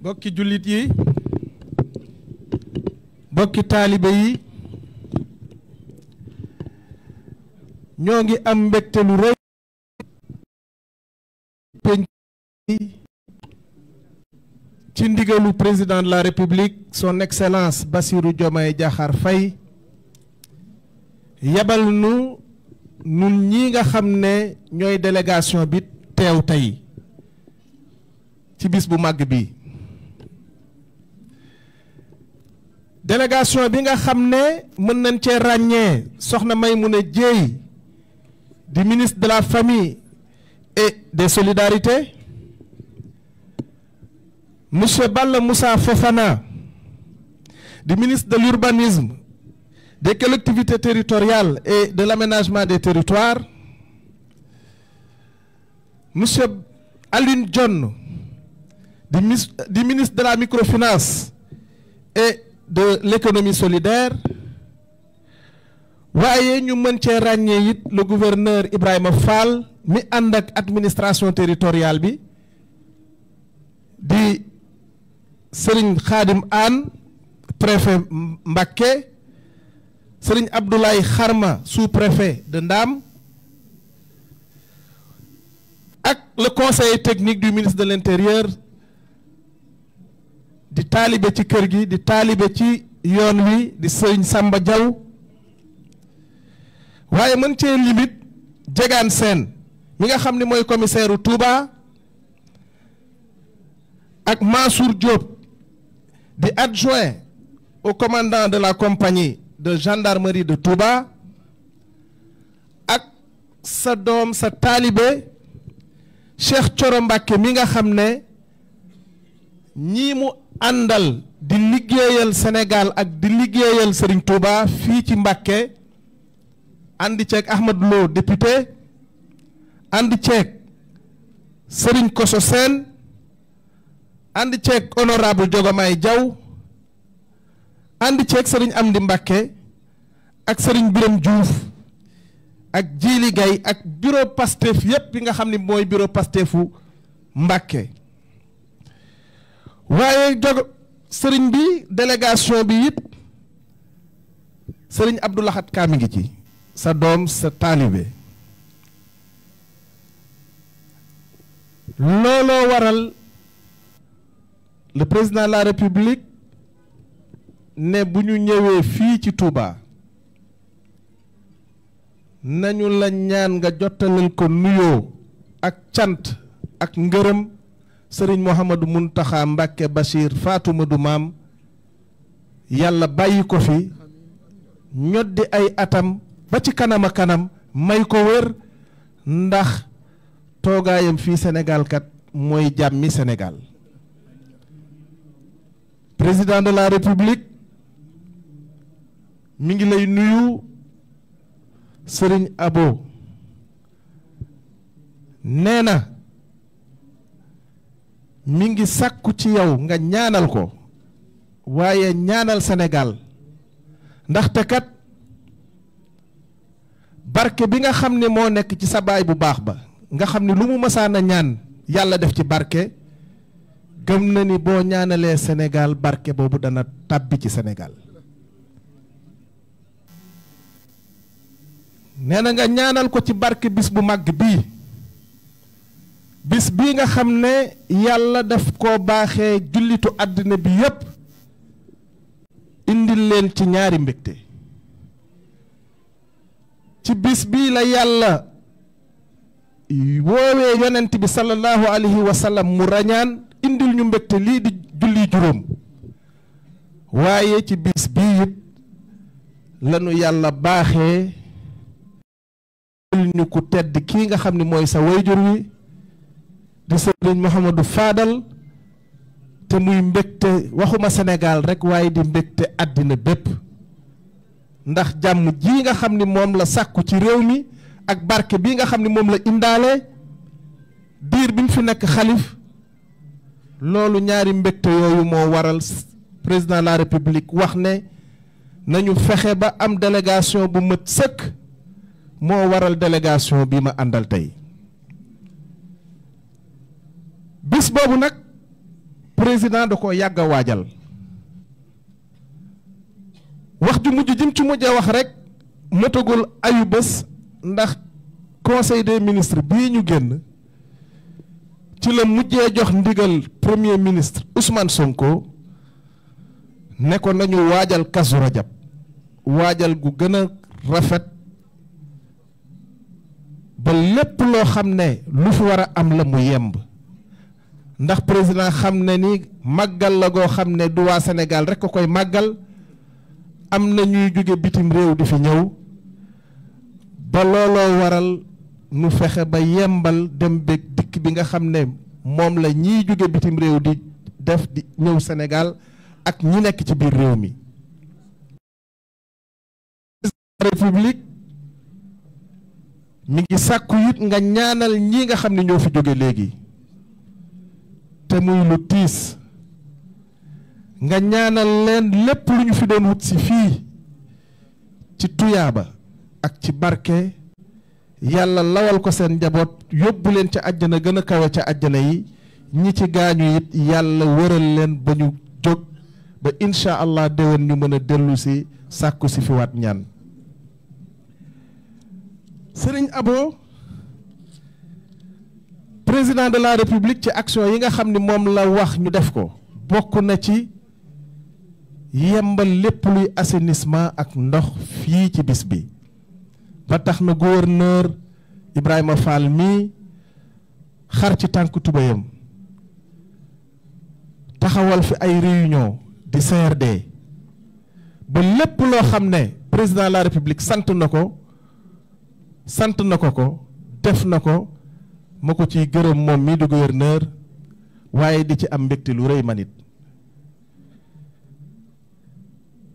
bokki jullit yi bokki taalibe yi ñoo ngi am mbégte lu rëy ci ndigalu président de la République son excellence Bassirou Diomaye Diakhar Faye yebal nu nun ñi nga xam ne ñooy délégation bi teew tey ci bis bu màgg bi délégation bi nga xam ne mën nañ cee ràññee soxna Maïmouna Dièye di ministre de la famille et des solidarités, monsieur Balla Moussa Fofana di ministre de l'urbanisme, des collectivités territoriales et de l'aménagement des territoires, monsieur Alioune Dione di ministre de la microfinance et de l'économie solidaire, waaye ñu mën cee ràññee it le gouverneur Ibrahima Fall mi ànd ak administration territoriale bi di Serigne Khadim Anne préfet Mbacké, Serigne Abdoulaye Kharma sous-préfet de Ndam ak le conseiller technique du ministre de l'Intérieur di taalibe ci kër gi di taalibe ci yoon wi di Serigne Samba Diaw, waaye mën cee limite Jegaan Sène mi nga xam ne mooy commissaire u Touba ak Mansour Diop di adjoint au commandant de la compagnie de gendarmerie de Touba ak sa doom sa taalibe Cheikh Thioro Mbacké mi nga xam ne ñii mu àndal di liggéeyal Sénégal ak di liggéeyal Serigne Touba fii ci Mbacké àndi ceeg Ahmad Lo député àndi ceeg Serigne Koso Sène àndi ceeg honorable Diogomaye Diaw àndi ceeg Serigne Amdi Mbacké ak Serigne Birame Diouf ak Djili Gaye ak bureau Pastef yépp bi nga xam ne mooy bureau Pastefu Mbacké, waaye Serigne bi délégation bi it Serigne Abdou Lahad Ka mi ngi ci sa doom sa taalibe. Looloo waral le président de la République ne bu ñu ñëwee fii ci Touba nañu la ñaan nga jottalal ko nuyoo ak cant ak ngërëm Serigne Mouhamadou Mountakha Mbacké Bachir Fatoumata Maam, yàlla bàyyi ko fi ñoddi ay atam ba ci kanam a kanam may ko wér, ndax toogaayam fii Sénégal kat mooy jàmmi Sénégal. Président de la République mi ngi lay nuyu Serigne Abo, nee na mi ngi sàkku ci yow nga ñaanal ko, waaye ñaanal Sénégal, ndaxte kat barke bi nga xam ne moo nekk ci sa baay bu baax ba nga xam ne lu mu mësaan a ñaan yàlla def ci barke, gëm na ni boo ñaanalee Sénégal barke boobu dana tàbbi ci Sénégal. nee na nga ñaanal ko ci barke bis bu màgg bii, bis bii nga xam ne yàlla daf koo baaxee jullitu àddina bi yépp, indil leen ci ñaari mbégte. ci bis bii la yàlla woowee yonent bi sallallahu alayhi wa sallam mu rañaan indil ñu mbégte lii di julli juróom, waaye ci bis bii it lanu yàlla baaxee ñu ku tedd kii nga xam ne mooy sa wayjur wi di Sëriñ Mouhamadou Fadal, te muy mbégte waxuma Sénégal rek waaye di mbégte àddina bépp, ndax jàmm ji nga xam ni moom la sàkku ci réew mi ak barke bi nga xam ni moom la indaale diir bi mu fi nekk xalif. loolu ñaari mbégte yooyu moo waral président de la République wax ne nañu fexe ba am délégation bu mët sëkk, moo waral délégation bi ma àndal tey. bis boobu nag président da ko yàgg a waajal wax ju mujj jim ci mujj a wax rek motagul ayu bés ndax conseil des ministres bii ñu génn ci la mujjee jox ndigal premier ministre Ousmane Sonko ne ko nañu waajal Kazu Rajab waajal gu gën a rafet ba lépp loo xam ne lu fi war a am la mu yemb ndax président xam ne ni màggal la goo xam ne du waa Sénégal rek ko koy màggal am na ñuy jóge bitim réew di fi ñëw ba looloo waral nu fexe ba yembal dem beeg dikk bi nga xam ne moom la ñiy jóge bitim réew di def di ñëw Sénégal ak ñi nekk ci biir réew mi. République mi ngi sàkku it nga ñaanal ñi nga xam ne ñoo fi jóge léegi te muy lu tiis nga ñaanal leen lépp lu ñu fi doon wut si fii ci tuyaaba ak ci barke yàlla lawal ko seen njaboot yóbbu leen ca àjjana gën a kawe ca àjjana yi ñi ci gaañu it yàlla wëral leen ba ñu jóg ba incha allah déwén ñu mën a dellu si sàkku si fi waat ñaan. Sëriñ Abo président de la république ci action yi nga xam ni moom la wax ñu def ko bokk na ci yembal lépp luy assainissement ak ndox fii ci bis bi ba tax na gouverneur Ibrahima Fall mii xar ci tànk tubéyam taxawal fi ay réunion di CRD ba lépp loo xam ne président de la république sant na ko def na ko ma ko ciy gërëm moom mii di gouverneur waaye di ci am mbégte lu rëy manit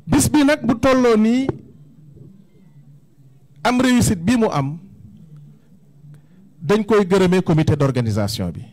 bis bi nag bu tolloo nii am réussite bi mu am dañ koy gërëmee comité d'organisation bi